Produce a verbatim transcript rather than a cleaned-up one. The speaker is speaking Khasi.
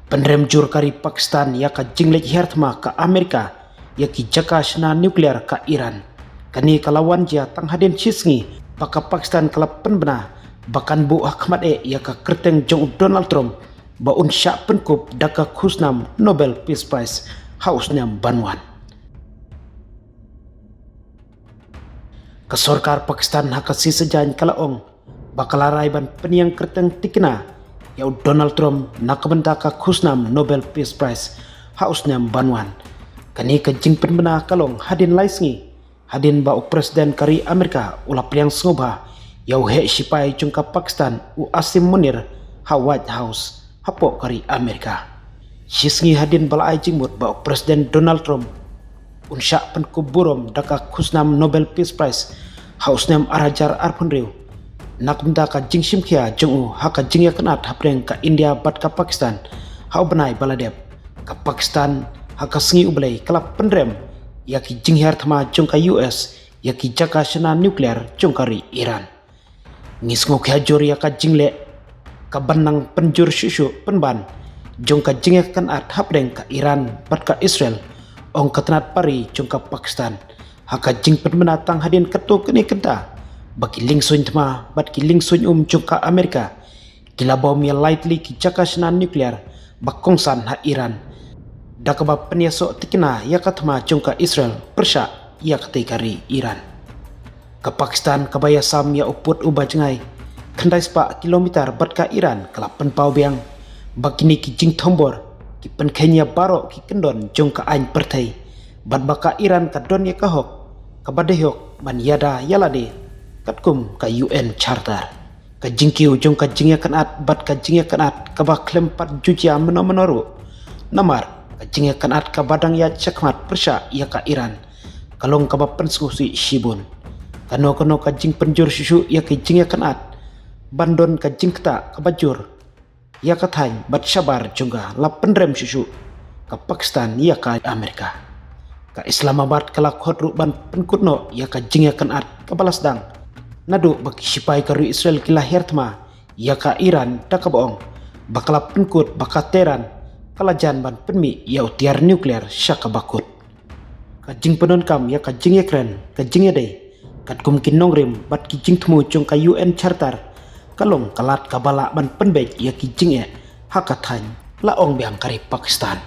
Pynrem jur ka ri Pakistan ïa ka jingleit hiar thma ka Amerika ïa ki jaka shna nuclear ka Iran. Kane ka la wan jia tang hadien shi sngi ba ka Pakistan ka la pynbna ba kan buh ha khmat eh ïa ka kyrteng jong u Donald Trump ba un shah pynkup da ka khusnam Nobel Peace Prize ha u snem ban wan. Ka sorkar Pakistan ha ka sngi Saitjaiñ ka la ong ba ka la rai ban pynïeng kyrteng tikna ïa u Donald Trump na ka bynta ka khusnam Nobel Peace Prize ha u snem ban wan. Kane ka jingpynbna ka long hadien lai sngi hadien ba u President ka ri Amerika u la pliang sngewbha ïa u heh shipai jong ka Pakistan u Asim Munir ha White House hapoh ka ri Amerika. Shi sngi hadien ba la ai jingmut ba u President Donald Trump un shah pynkup burom da ka khusnam Nobel Peace Prize ha u snem ar hajar arphew hynriew, na ka bynta ka jingshim khia jong u ha ka jingïakynad hapdeng ka India bad ka Pakistan ha u bnai ba la dep, ka Pakistan ha ka sngi U Blei ka la pynrem ïa ki jinghiar thma jong ka U S ïa ki jaka shna nuclear jong ka ri Iran. Ngi sngewkhia jur ïa ka jingleh ka ban nang pynjur shuh shuh pynban jong ka jingïakynad hapdeng ka Iran bad ka Israel, ong ka tnat pari jong ka Pakistan ha ka jingpynbna tang hadien katto katne kynta ba ki liengsuiñ thma bad ki liengsuiñ um jong ka Amerika ki la bom ïa lai tylli ki jaka shna nuclear ba kongsan ha Iran, da kaba pynïasoh tikna ïa ka thma jong ka Israel pyrshah ïa katei ka ri Iran. Ka Pakistan kaba ïasam ïa u pud uba jngai khyndai spah kilometer bad ka Iran ka la pynpaw biang ba kine ki jingthombor ki pynkheiñ ïa baroh ki kyndon jong ka aiñ pyrthei bad ba ka Iran ka don ïa ka hok kaba dei hok ban ïada ïa lade katkum ka U N Charter. Ka jingkiew jong ka jingïakynad bad ka jingïakynad kaba khlem pat ju jia mynno mynno ruh. Namar ka jingïakynad kaba dang ïaid shakhmat pyrshah ïa ka Iran ka long kaba pynsngewsih shibun. Kano kano ka jingpynjur shuh shuh ïa ka jingïakynad ban don ka jingktah kaba jur ïa ka thaiñ bad shabar jong ka la pynrem shuh shuh ka Pakistan ïa ka Amerika. Ka Islamabad ka la khot ruh ban pynkut noh ïa ka jingïakynad kaba la sdang naduh ba ki shipai ka ri Israel ki la hiar thma ïa ka Iran da kaba ong ba ka la pynkut ba ka Tehran ka la jan ban pynmih ïa u tiar nuclear sha kaba kut. Ka jingpyndonkam ïa ka jingïakren ka jingïadei katkum ki nongrim bad ki jingthmu jong ka U N Charter ka long ka lad kaba lah ban pynbeit ïa ki jingeh ha ka thaiñ, la ong biang ka ri Pakistan.